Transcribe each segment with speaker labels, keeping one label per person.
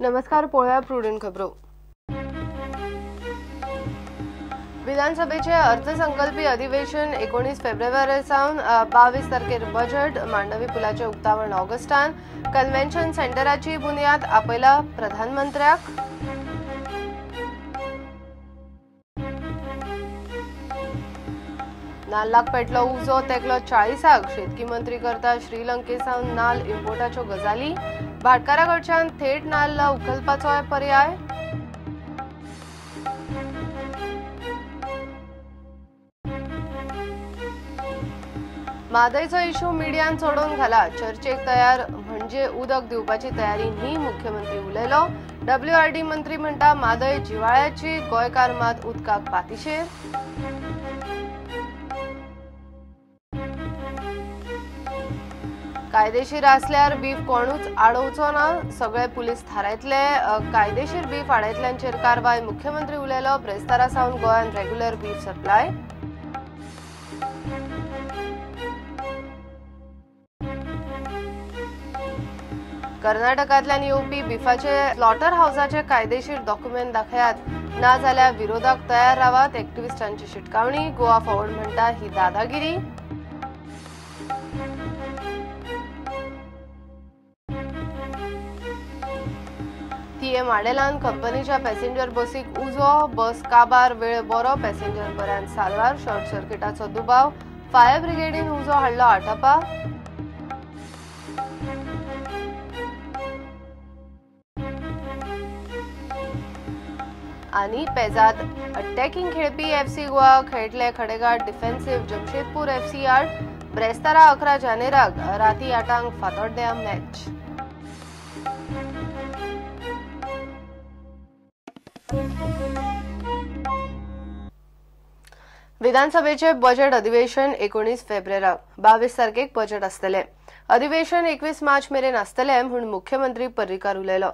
Speaker 1: नमस्कार, पळोवया प्रुडंट खबरो. विधानसभेचे अर्थसंकल्पी अधिवेशन 19 फेब्रुवारी सावन 22 तारखेर बजेट. मांडवी पुलाचे उक्तावण ऑगस्टान. कन्व्हेन्शन सेंटराची बुन्याद आपयला प्रधानमंत्र्याक. नाल्लाक पेटलो उजो, तेकलो 40. शेतकी मंत्री करता श्रीलंके सावन नाल इम्पोर्टाच्यो गजाली. भाटकारा कडच्यान थेट नाल्ल उखलपाचोय पर्याय. म्हादयचो इशू मिडियान चडोवन घाला, चर्चेक तयार म्हणजे उदक दिवपाची तयारी न्ही, मुख्यमंत्री उलयलो. डब्ल्यूआरडी मंत्री म्हणटा म्हादय जिवाळ्याची, गोंयकार मात उदकाक पातिशेर. कायदेशीर आसल्यार बीफ कोणूच आडोवचो ना, सगळे पुलीस थारायतले. कायदेशीर बीफ आडयतल्यांचेर कारवाय, मुख्यमंत्री उलयलो. ब्रेस्तारा सावन गोंयांत रेग्युलर बीफ सप्लाय. कर्नाटकांतल्यान येवपी बिफाचे स्लॉटर हावसाचे कायदेशीर डॉक्युमेंट दाखयात, ना जाल्यार विरोधाक तयार रावात, एक्टिविस्टांची शिटकावणी. गोवा फॉरवर्ड म्हणटा ही दादागिरी. थिये माडेलान कंपनीच्या पॅसेंजर बसीक उजो, बस काबार, वेळ बरो, पॅसेंजर बऱ्यान साल्वार. शॉर्ट सर्किटाचो दुबाव, फायर ब्रिगेडीन उजो हाडलो आटापा. आनी पेजात अटॅकिंग खेळपी एफसी गोवा खेळटले खडेगाठ डिफेन्सिव्ह जमशेदपूर एफसी आड. ब्रेस्तारा 11 जानेराक राती 8 फातोड्ड्यां मॅच. विधानसभेचे बजेट अधिवेशन 19 फेब्रुवाराक, 22 तारखेक बजेट आसतले. अधिवेशन 21 मार्च मेरेन आसतले म्हूण मुख्यमंत्री पर्रीकार उलयलो.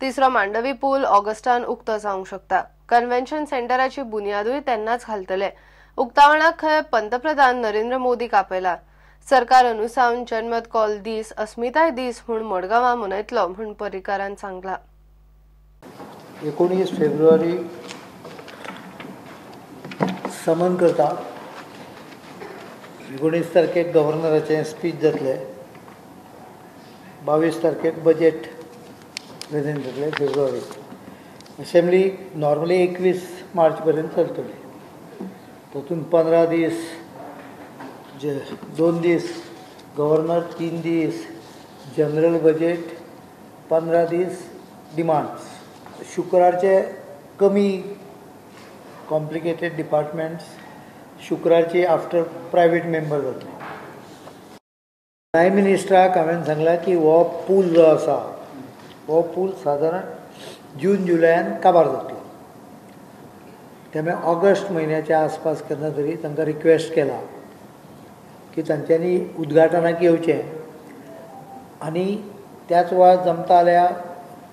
Speaker 1: तिसरो मांडवी पूल ऑगस्टान उक्तो जावंक शकता. कन्व्हेन्शन सेंटराची बुन्यादूय तेन्नाच घालतले. उक्तावणाक खंय पंतप्रधान नरेंद्र मोदीक आपयला. सरकार अनुसावन जनमत कौल दीस अस्मिताय दीस म्हूण मडगांवां मनयतलो म्हूण पर्रीकारान सांगला.
Speaker 2: 19 फेब्रुवारी समन करता. 19 तारखेक गव्हर्नराचें स्पीच जातलें, 22 तारखेक बजेट प्रेजेंट जातलें फेब्रुवारी. असेंब्ली नॉर्मली 21 मार्च पर्यंत चलतली. तातूंत 15 दीस, 2 दीस गव्हर्नर, 3 दीस जनरल बजेट, 15 दीस डिमांड्स. शुक्रारचे कमी कॉम्प्लिकेटेड डिपार्टमेंट्स शुक्रारची आफ्टर प्रायवेट मेंबर जातले. प्रायम मिनिस्टराक हांवें सांगलां की हो पूल जो आसा हो पूल सादारण जून जुलयान काबार जातलो. त्यामुळे ऑगस्ट म्हयन्याच्या आसपास केन्ना तरी तांकां रिक्वेस्ट केला की तांच्यांनी उद्घाटनाक येवचें आनी त्याच वेळार जमता जाल्यार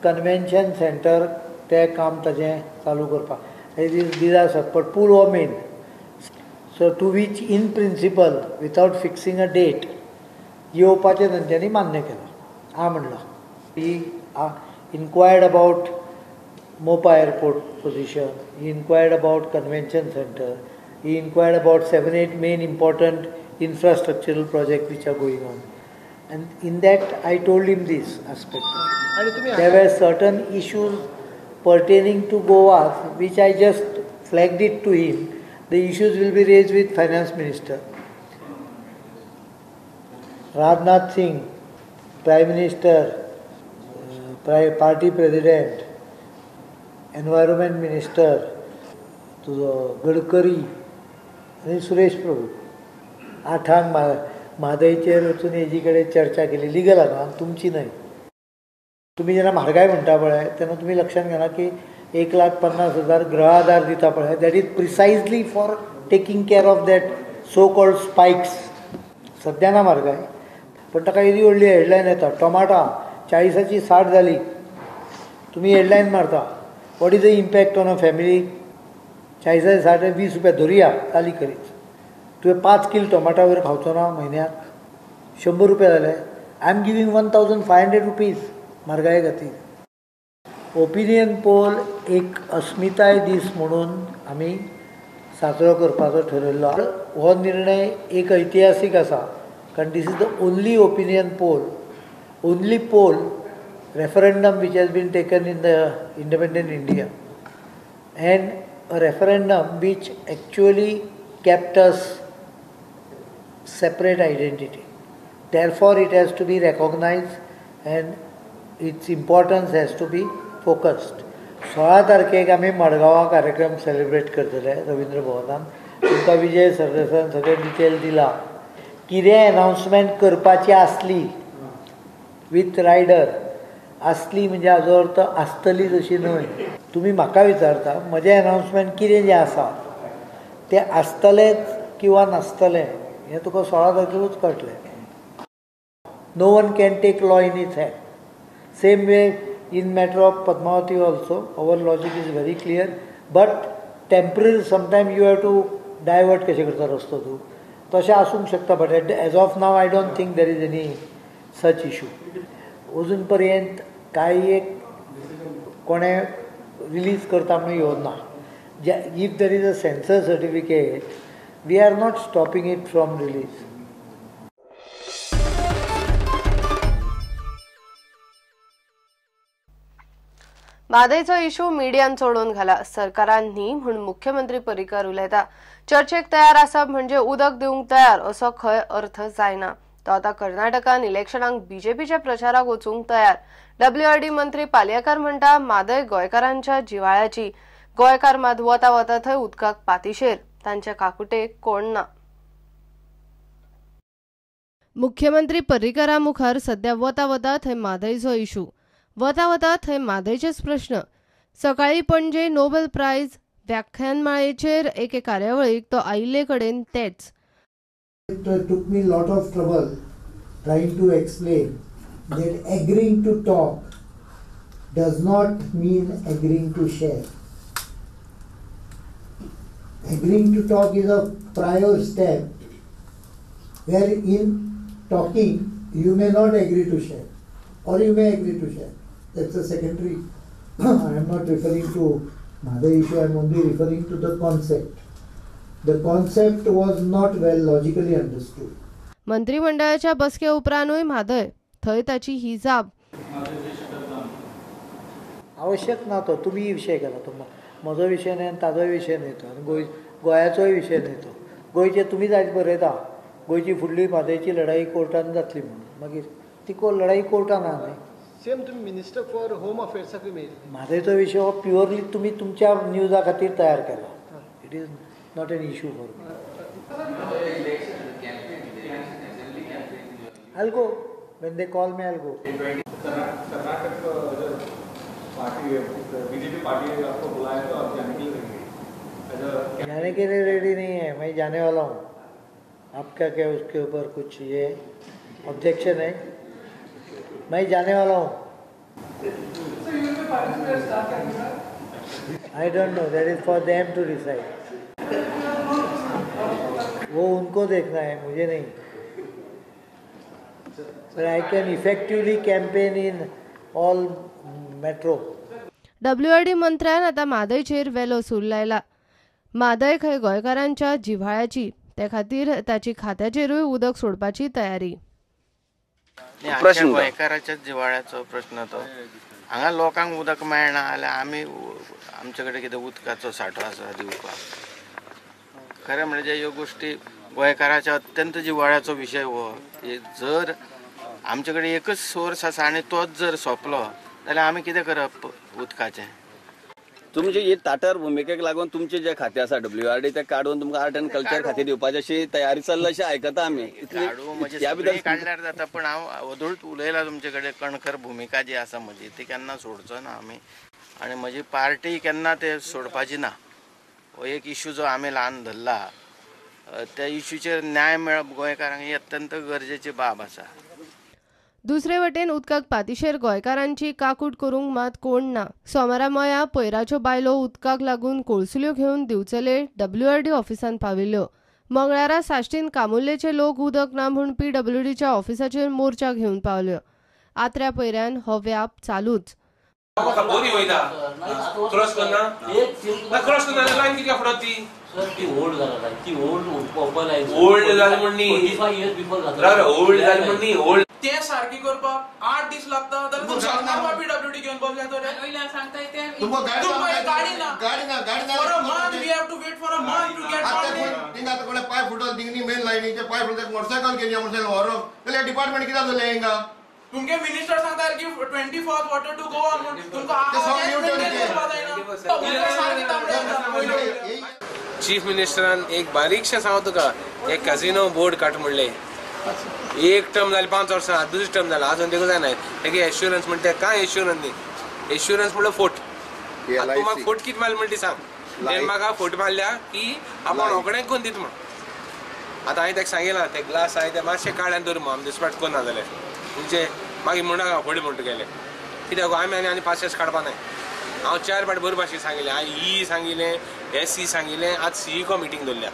Speaker 2: कन्व्हेन्शन सेंटर तें काम ताजें चालू करपाक. These are but pool हो main. So to which in principle without fixing a date येवपाचें तांच्यांनी मान्य केलां. हांव म्हणलां he inquired about Mopa airport position, he inquired about convention centre, he inquired about 7-8 main important infrastructural project which are going on. And in that I told him this aspect. There were certain issues pertaining to Goa which I just flagged it to him. The issues will be raised with Finance Minister. Rajnath Singh, Prime Minister, Party President, Environment Minister, तुजो गडकरी आनी सुरेश प्रभू 8 म्हादयचेर वचून हेजी कडेन चर्चा केली. Legal आसा, तुमची न्हय. तुमी जेन्ना म्हारगाय म्हणटा पळय तेन्ना तुमी लक्षांत घेना की 1,50,000 गृह आधार दिता पळय, that is precisely for taking care of that so called spikes. सद्या ना म्हारगाय, पण ताका येदी व्हडली हेडलायन येता. टोमाटां 40ची 60 जाली, तुमी हेडलायन मारता. What is the impact on a family? 40ची 60 20 रुपया धरुया जाली खरीच. तुवें 5 कील टोमाटा वयर खावचो ना म्हयन्याक, 100 रुपया जाले. I am giving 1500 rupees म्हारगाये खातीर. ओपिनियन पोल एक अस्मिताय दीस म्हणून आमी साजरो करपाचो ठरयल्लो. हो निर्णय एक ऐतिहासीक आसा, कारण this is the only opinion poll, only poll referendum which has been taken in the independent India, and a referendum which actually kept us separate identity. Therefore, it has to be recognized and its importance has to be focused. 16 तारखेक आमी मडगांवां कार्यक्रम celebrate करतले रवींद्र भवनान. तुमकां विजय सरदेसायान सगळें detail दिला. कितें announcement करपाची आसली विथ रायडर आसली म्हणजे हाजो अर्थ आसतलीच अशी न्हय. तुमी म्हाका विचारता म्हजें अनाउन्समेंट कितें जें आसा तें आसतलेंच किंवा नासतलें हें तुका 16 तारखेकूच कळटलें. No one can take law in its hand. Same way in matter of Padmavati also our logic is very clear, but temporary sometime you have to divert कशें करता रस्तो तूं, तशें आसूंक शकता, but as of now I don't think there is any such issue. अजून पर्यंत कांय एक कोणें रिलीज करता म्हणून येवना. If there is a censor certificate we are not stopping it from release.
Speaker 1: म्हादयचो issue मिडियान सोडून घाला, सरकारान न्ही म्हूण मुख्यमंत्री पर्रीकार उलयता. चर्चेक तयार आसप म्हणजे उदक दिवंक तयार असो खंय अर्थ जायना. तो आतां कर्नाटकान इलेक्शनाक बीजेपीच्या प्रचाराक वचूंक तयार. डब्ल्यूआरडी मंत्री पालयेकार म्हणटा म्हादय गोंयकारांच्या जिवाळ्याची, गोंयकार मात वता वता थंय उदकाक पातिशेर, तांच्या काकुटेक कोण ना. मुख्यमंत्री पर्रीकारा मुखार सध्या वता वता थंय म्हादयचो इशू, वता वता थंय म्हादयचेच प्रश्न. सकाळी पणजे नोबेल प्रायज व्याख्यानमाळेचेर एके कार्यावळीक तो आयिल्ले कडेन तेच.
Speaker 2: It took me lot of trouble trying to explain that agreeing to talk does not mean agreeing to share. Agreeing to talk is a prior step where in talking you may not agree to share or you may agree to share. That's a secondary. I am not referring to Mhadei issue, I am only referring to the concept. The concept was not well logically understood.
Speaker 1: मंत्रिमंडळाच्या बसके उपरांतूय म्हादय थंय ताची ही जाप.
Speaker 2: आवश्यक ना तो तुमी विशय केला, तो म्हजो विशय न्हय आनी ताजोय विशय न्हय तो, आनी गोंयाचोय विशय न्हय तो. गोंयचे तुमीच आयज बरयता गोंयची फुडली म्हादयची लढाई कोर्टान जातली म्हणून, मागीर ती लढाई कोर्टान आहा न्हय.
Speaker 3: सेम तुमी मिनिस्टर फॉर होम अफेर्साकूय मेळिल्ले.
Speaker 2: म्हादयचो विशय हो प्युअरली तुमी तुमच्या न्यूजा खातीर तयार केला. It is not an issue for me. I'll go. When they call me, I'll go.
Speaker 4: Karnataka party BJP party आपको बुलाए तो आप जाने के लिए रेडी?
Speaker 2: जाने के लिए रेडी नहीं है, मैं जाने वाला हूँ. आपका क्या उसके ऊपर कुछ ये ऑब्जेक्शन है? मैं जाने वाला हूँ. I don't know, that is for them to decide. वो उनको देखना है, मुझे नहीं. But I can effectively campaign in all metro.
Speaker 1: WRD मंत्र्यान आतां म्हादयचेर वेलो सूर लायला. म्हादय खंय गोंयकारांच्या जिव्हाळ्याची, ते खातीर ताची खात्याचेरूय उदक सोडपाची तयारी.
Speaker 5: प्रश्न गोंयकाराच्या जिव्हाळ्याचो प्रश्न तो. हांगा लोकांक उदक मेळना जाल्यार आमी आमचे कडेन कितें उदकाचो सांठो आसा दिवपाक? खरें म्हणजे ह्यो गोश्टी गोंयकाराच्या अत्यंत जिव्हाळ्याचो विशय हो. जर आमचे कडेन एकच सोर्स आसा आनी तोच जर सोंपलो जाल्यार आमी कितें करप उदकाचें?
Speaker 6: तुमची ही ताटर भुमिकेक लागून तुमचे जे खातें आसा डब्ल्यूआरडी ते काडून तुमकां आर्ट एंड कल्चर खातें दिवपाची अशी तयारी चल्ला अशें आयकता आमी.
Speaker 5: काडल्यार जाता, पण हांव अदूळ उलयला तुमचे कडेन. कणखर भुमिका जी आसा म्हजी ती केन्ना सोडचो ना आमी, आनी म्हजी पार्टी केन्ना ते सोडपाची ना. हो एक इशू जो आमी ल्हान धरला त्या इशूचेर न्याय मेळप गोंयकारांक ही अत्यंत गरजेची बाब आसा.
Speaker 1: दुसरे वटेन उदकाक पातिशेर गोंयकारांची काकूट करूंक मात कोण ना. सोमारा मया पयराच्यो बायलो उदकाक लागून कोळसुल्यो घेवन दिवचले डब्ल्यूआरडी ऑफिसांत पाविल्ल्यो. मंगळारा साश्टीन कामुल्लेचे लोक उदक ना म्हूण पीडब्ल्यूडीच्या ऑफिसाचेर मोर्चा घेवन पावल्यो. आत्र्या पयऱ्यान हो व्याप चालूच.
Speaker 7: बरी वयता क्रॉस करना ना क्रॉस करना लायन कित्याक फुडत ती
Speaker 8: सर ती ओल्ड जाला ती ओल्ड ओपन लायन
Speaker 7: ओल्ड जाली म्हण न्ही
Speaker 8: 45 इयर्स बिफोर घातला
Speaker 7: ओल्ड जाली म्हण न्ही ओल्ड
Speaker 9: ते सारकी करपाक 8 दीस लागता जाल्यार तुमकां पीडब्ल्यूडी घेवन बसल्या तर
Speaker 10: वयल्यान सांगता ते
Speaker 9: तुमकां गाडी ना
Speaker 11: गाडी ना गाडी ना
Speaker 9: for a month we have to wait for a month to get
Speaker 11: आतां थिंगा आतां कोणे पांय फुटल थिंग मेन लायनीचे पांय फुटल मोटरसायकल घेवन मोटरसायकल व्हरोंक जाल्यार डिपार्टमेंट कित्याक जालें हिंगा
Speaker 9: तुमगे मिनिस्टर सांगता की 24 वॉटर टू गोवा म्हणून तुमकां
Speaker 7: चीफ मिनिस्टरान एक बारीकशें सांग तुका एक कॅसिनो बोर्ड काट म्हणलें एक टर्म जाली 5 वर्सां दुसरी टर्म जाला अजून देखून जायना तेगे एश्युरन्स म्हणटा कांय एश्युरन्स न्ही एश्युरन्स म्हणल्यार फोट तूं म्हाका फोट कितें मारली म्हणटा सांग तेणें म्हाका फोट मारल्या की आपूण रोखडेंच करून दिता म्हण आतां हांवें ताका सांगिलां ते ग्लास आहाय ते मातशें काड आनी दवर म्हूण आमी दिसपाट करना जाल्यार म्हणजे मागीर म्हणटा फुडें म्हणटा गेले कित्याक आमी आनी आनी पाशेस काडपा नाय हांव 4 फावट बरे भाशेन सांगिलें हांवें ई सांगिलें एस सी सांगिलें आज सी को मिटींग दवरल्या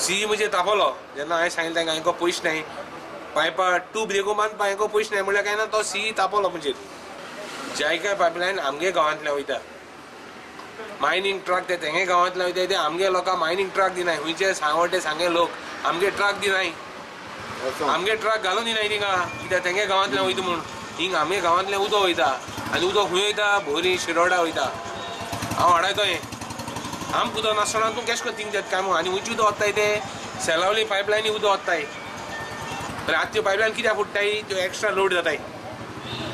Speaker 7: सी म्हणजे तापलो जेन्ना हांवें सांगिलें तांकां हांकां पयशे नाय पायपा ट्यूब देखून बांद हांकां पयशे नाय म्हणल्यार काय ना तो सी तापलो म्हणजे जायका पायपलायन आमगे गांवांतल्यान वयता मायनींग ट्रक ते तेंगे गांवांतल्यान वयता ते आमगे लोकांक मायनींग ट्रक दिनाय खंयचे सांगवटे सांगे लोक आमगे ट्रक दिनाय आमगे ट्रक घालून दिनाय थिंगा कित्याक तेंगे गांवांतल्यान वयता म्हूण हिंग आमगे गांवांतल्यान उदक वयता आनी उदक खंय वयता बोरी शिरोडा वयता हांव हाडायतो हें आमकां उदक नासतना तूं कशें करून थिंग जाता काय म्हूण आनी खंयचें उदक वताय ते सेलावली पायपलायनी उदक वताय आतां त्यो पायपलायन कित्याक फुट्टाय त्यो एक्स्ट्रा लोड जाताय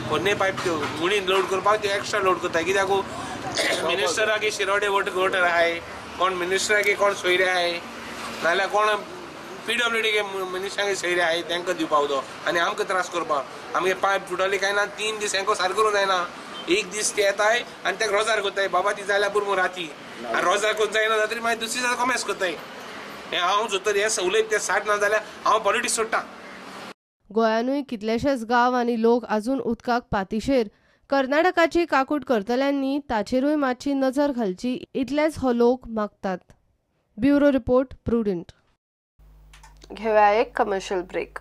Speaker 7: पोरणे पायप त्यो मुणीन लोड करपाक त्यो एक्स्ट्रा लोड करताय कित्याक मिनिस्टराक शिरोडे वोटर आहाय कोण मिनिस्टराक कोण सोयरे आहाय नाजाल्यार कोण पीडब्ल्यूडी मनशांक सोयरे आहाय तांकां दिवपा उदक आनी आमकां त्रास करपाक आमगे पायप फुटली काय ना 3 दीस हांकां सारको करूंक जायना एक दीस ते येताय आनी ताका रोजार करताय बाबा ती जाल्यार पुरो राती आनी रोजार करूंक जायना जातरी मागीर दुसरी दिसा कॉमेस करताय हें हांव जर हें उलयत तें साठ ना जाल्यार हांव पॉलिटिक्स सोडटा.
Speaker 1: गोंयानूय कितलेशेच गांव आनी लोक अजून उदकाक पातिशेर. कर्नाटकाची काकूट करतल्यांनी ताचेरूय मातशी नजर घालची इतलेच हो लोक मागतात. Bureau report, Prudent. घेऊया एक कमर्शियल ब्रेक.